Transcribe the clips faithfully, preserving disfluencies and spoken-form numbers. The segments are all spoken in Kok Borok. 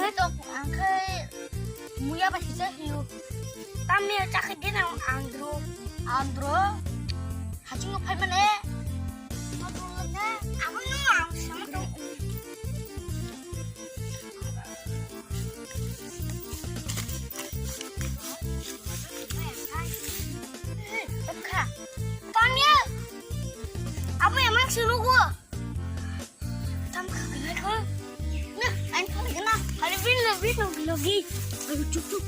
Tok ang khai muya ba hija hiu. Tamni chakhi din ang andro. Andro. Hachingo phai mane. Andro na. Abo no ang sama to. Kha. Tamni. Abo emang sulugo. Tam kha kha kha. Na, ang kha kha na. Hari bin lo bin lo bin lo gi. Aduh, cukup.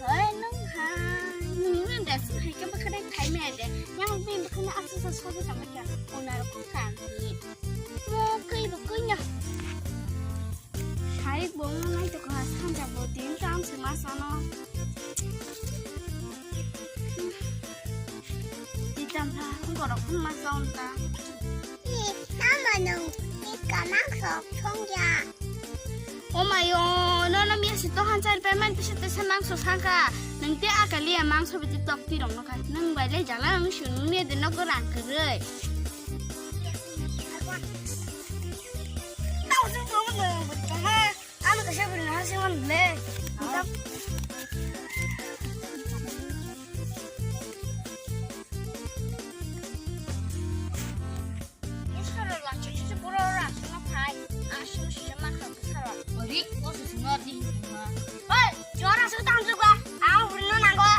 Hei, nung hai. Nung nang da sung hai ka bakha dai khai me de. Yang bin bakha na asa sa sa sa bakha. Onar ko kan ni. Mo kai ba kai na. Hai bo mo nai to ka sanja bo din kam se ma sa no. Di tam sa ko ro kun ma sa on ta. Mama nung ika mangso thongya. O mayo, nono miya si tohan chari payment pisa tesa mangso sangka. Nung te akaliya mangso biti tok pirong no kha. Nung bai le jala nung si nung ne de no ko rang kwrwi. Tau jung tong nung butta ha. Ano kasa beri nasi man le. Isoro la chuchu buro ra sima phai. Asung sima kha sara. Ori, o su sima di ma. Hei, jora su tang juga. Ang burno nanggo.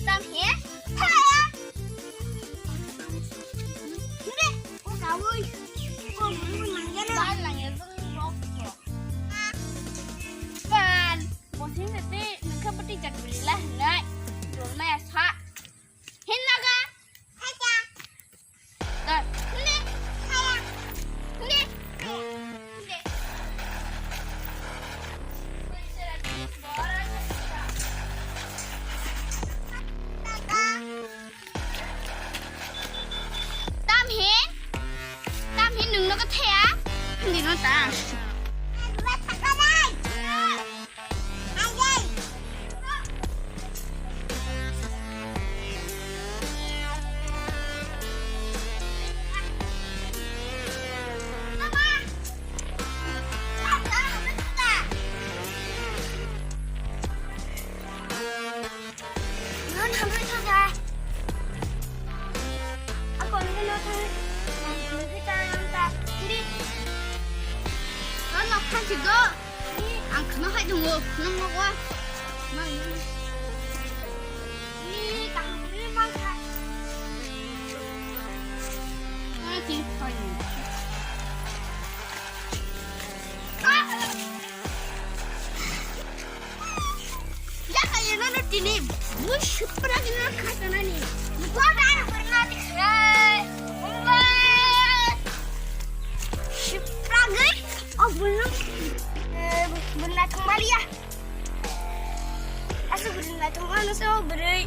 Tam he. Hei. Hindi. O kawui. O burno nanggo na. Ban lang ya, bang rok. Ban. Bosing tete nangka peti jak beri lah ngai. Dorma ya sa. Hinnaga? Haja. Dor. Hindi. Haya. Hindi. Hindi. Tam hin? Tam hin nung nogo thaya? Hindi no ta. Non hamre to da. Ako ni no to. Ni ta non ta. Hindi. Non no khan si do. Ang khno hai dungo. Nang mo wa. Mai. Ni ta ni mang kha. Ai ti pai. Yaka yeno no tini bui sipra gina khatanani. Bora berna dikhai. Sipra gai. Oh, belum. Eh, berna thongmaliya. Asa berna thongmaliya so beri.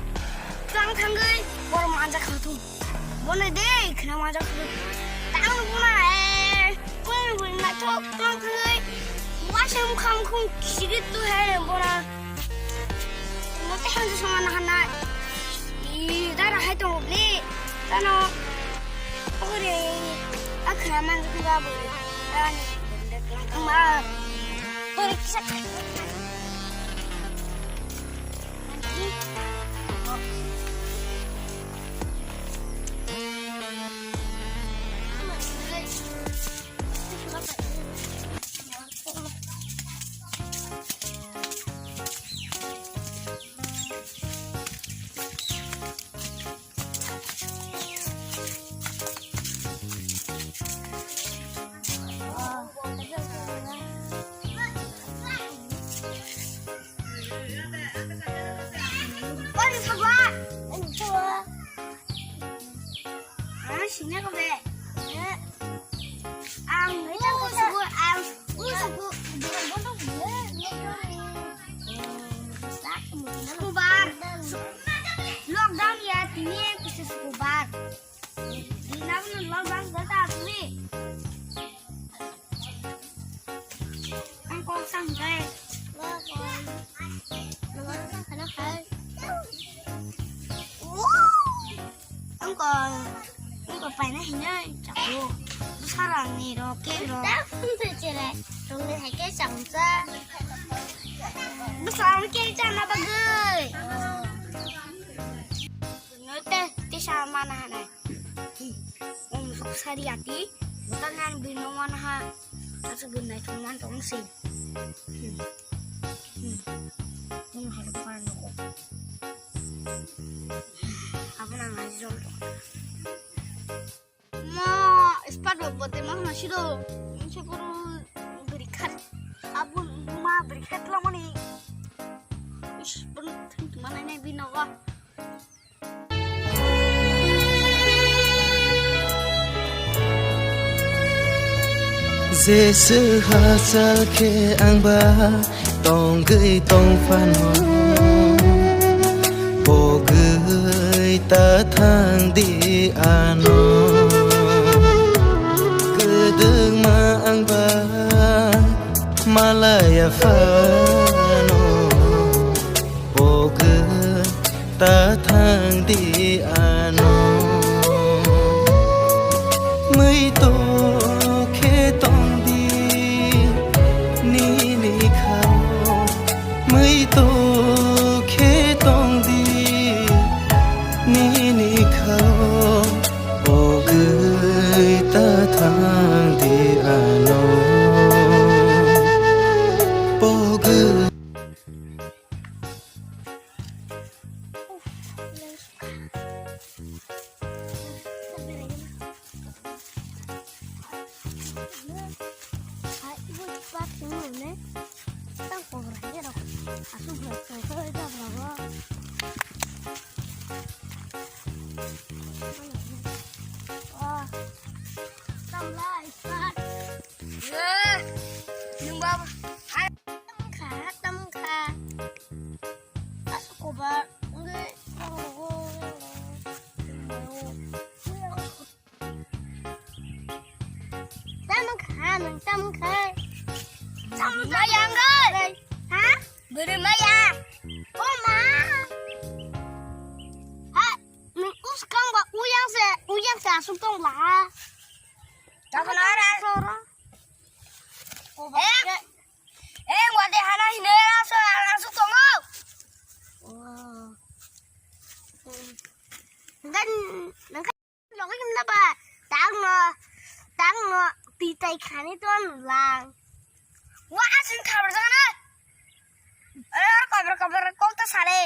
Tang thanggai. Bora manja khatung. Bono de khna manja khna. Tang buna e. Bun bun na thok thok khna. Wasam kham khum kiri tu hai bona. Mo te han sama na hana. I dara hai to le. Tano. Ore. Akhra manja khna bo. Tani. Ma. Ore kisa. Wari sagwa. Ini coba. Ah, sini aku be. Ya. Ang, ini aku sagwa. Ang, aku sagwa. Scubar. Lockdown ya, tini aku scubar. Di na lockdown gata asli. Ang kok sang, guys. Welcome. Welcome, hello, hi. Paina hinai chaklo. Sarangni ro ke ro. Ta phun se chere. Rongni hai ke chamsa. Bwsang ke chana bagwi. Note te sa mana hanai. Om sari ati. Bukan yang bino mana ha. Asa bunai thong man tong si. Hmm. Hmm. Hmm, harap pan ko. Apa nang aja jol. Ma, ispat bo bote ma ma sido. Ini sepuru berikat. Abun ma berikat lo mani. Is, pun mana ini binoga. Jesu hachal khe angba tongwi tongphano, pogwi ta thang di ano. Kwdwkma angba malaya phano, pogwi ta thang di ano. Mui to khe tong di nini khao, mui to khe tong di nini khao, pogwi ta thang di ano. Pogwi. Tam kha, tam kha. Asuk kobar, wngwi, tam kha, nwng tam kha. Tam kha. Maya wngwi. Ha? Bwrwi maya. O ma. Ha, nwng uskang ba uyang se, uyang se asuk tong ba ha. Tabuk nara. Kobar. Eh. Eh, wadi hana hino ya, so, ya, langsung tongo. Wow. Dan, nangka logi kimna ba, tangno, tangno, titai khani ton lang. Wa, asin khabar jana. Eh, kabar, kabar, kok ta sare.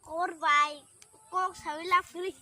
Kor bai, kok sawi la free.